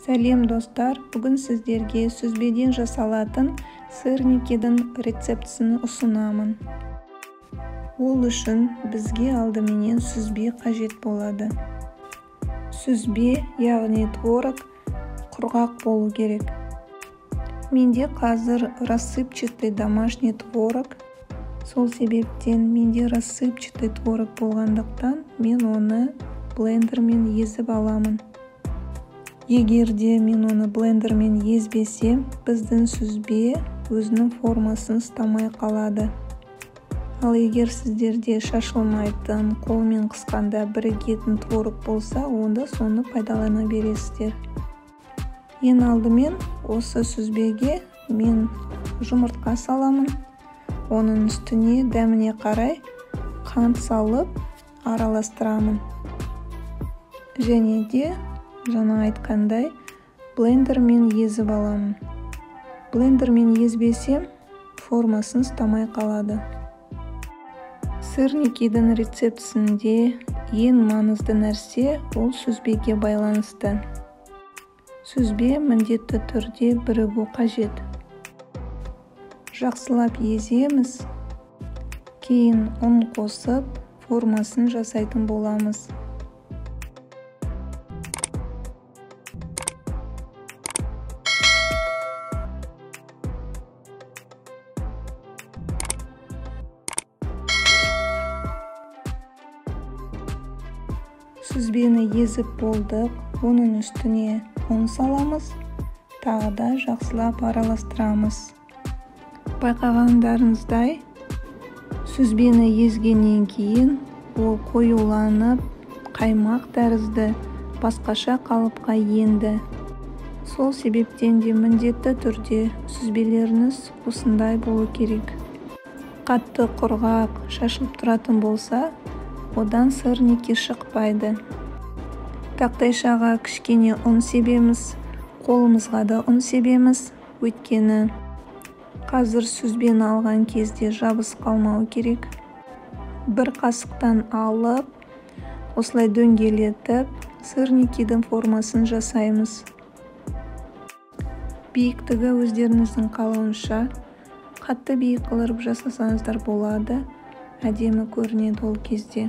Сәлем достар, бүгін сіздерге сүзбеден жасалатын сырникидің рецептісін ұсынамын. Ол үшін бізге алдыменен сүзбе қажет болады. Сүзбе, яғни творог, құрғақ болу керек. Менде қазір рассыпчатый домашний творог. Сол себептен менде рассыпчатый творог болғандықтан мен оны блендермен езіп аламын. Егер де мен оны блендермен езбесем, біздің сүзбе өзінің формасын ұстамай қалады. Ал егер сіздерде шашылмайтын, қолмен қысқанда бірігетін творог болса, онда соны пайдалана бересіздер. Ең алдымен осы сүзбеге мен жұмыртқа саламын. Оның үстіне дәміне қарай қант салып араластырамын. Және де жаңа айтқандай блендермен езіп аламын. Блендермен езбесем, формасын ұстамай қалады. Сырникидің рецептісінде ең маңызды нәрсе ол сүзбеге байланысты. Сүзбе міндетті түрде бірігу қажет. Жақсылап еземіз, кейін ұн қосып формасын жасайтын боламыз. Сүзбені езіп болдық, оның үстіне ұн саламыз, тағы да жақсылап араластырамыз. Байқағандарыңыздай, сүзбені езгеннен кейін ол қоюланып, қаймақ тәрізді басқаша қалыпқа енді. Сол себептен де міндетті түрде сүзбелеріңіз осындай болу керек. Қатты құрғақ шашылып тұратын болса, одан сырники шықпайды. Тақтайшаға кішкене ұн себеміз, қолымызға да ұн себеміз, өйткені қазір сүзбені алған кезде жабысып қалмау керек. Бір қасықтан алып, осылай дөңгелетіп, сырникидің формасын жасаймыз. Биіктігі өздеріңіздің қалауынша, қатты биік қылып жасасаңыздар болады, әдемі көрінеді ол кезде.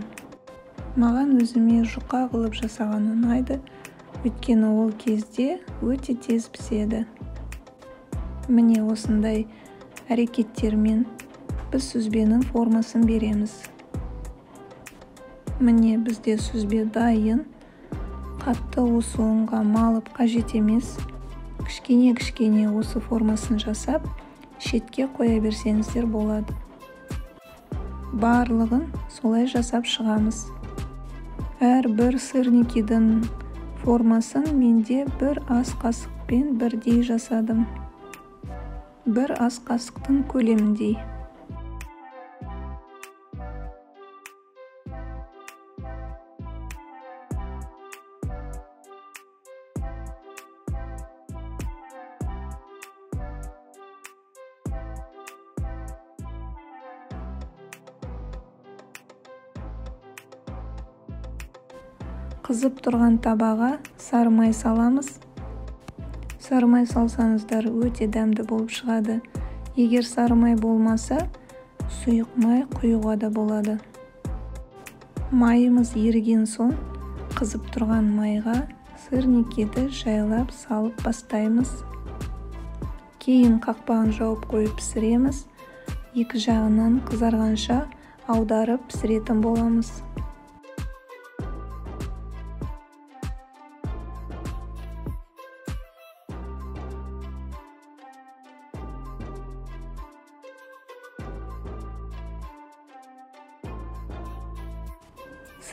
Маған өзіме жұқа қылып жасаған ұнайды, өйткені ол кезде өте тез піседі. Міне осындай әрекеттермен біз сүзбенің формасын береміз. Міне бізде сүзбе дайын. Қатты осы ұнға малып қажет емес. Кішкене-кішкене осы формасын жасап, шетке қоя берсеңіздер болады. Барлығын солай жасап шығамыз. Әрбір сырникидің формасын менде бір ас қасықпен бірдей жасадым. Бір ас қасықтың көлеміндей. Қызып тұрған табаға сары май саламыз. Сары май салсаңыздар өте дәмді болып шығады. Егер сары май болмаса, сұйық май құюға да болады. Майымыз еріген соң, қызып тұрған майға сырникиді жайлап салып бастаймыз. Кейін қақпағын жауып қойып пісіреміз. Екі жағынан қызарғанша аударып пісіретін боламыз.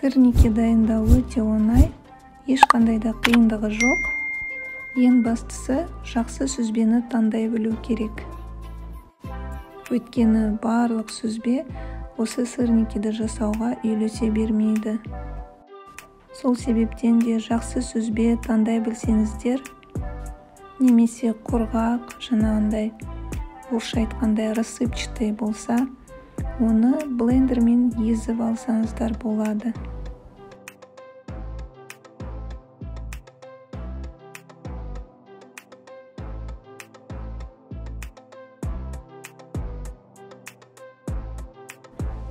Сырники дайындау өте оңай, ешқандай да қиындығы жоқ. Ең бастысы, жақсы сүзбені таңдай білу керек. Өйткені барлық сүзбе осы сырникиді жасауға үйлесе бермейді. Сол себептен де жақсы сүзбе таңдай білсеңіздер, немесе құрғақ, жаңағындай орысша айтқандай рассыпчатый болса, оны блендермен езіп алсаңыздар болады.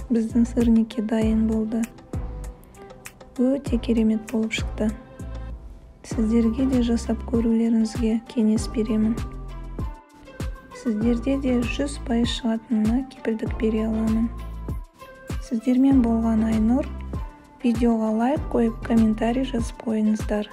Біздің сырники дайын болды. Өте керемет болып шықты. Сіздерге де жасап көрулеріңізге кеңес беремін. Сіздерде де 100% шығатынына кепілдік бере аламын. Сіздермен болған Айнұр. Видеоға лайк қойып, комментарий жазып қойыңыздар.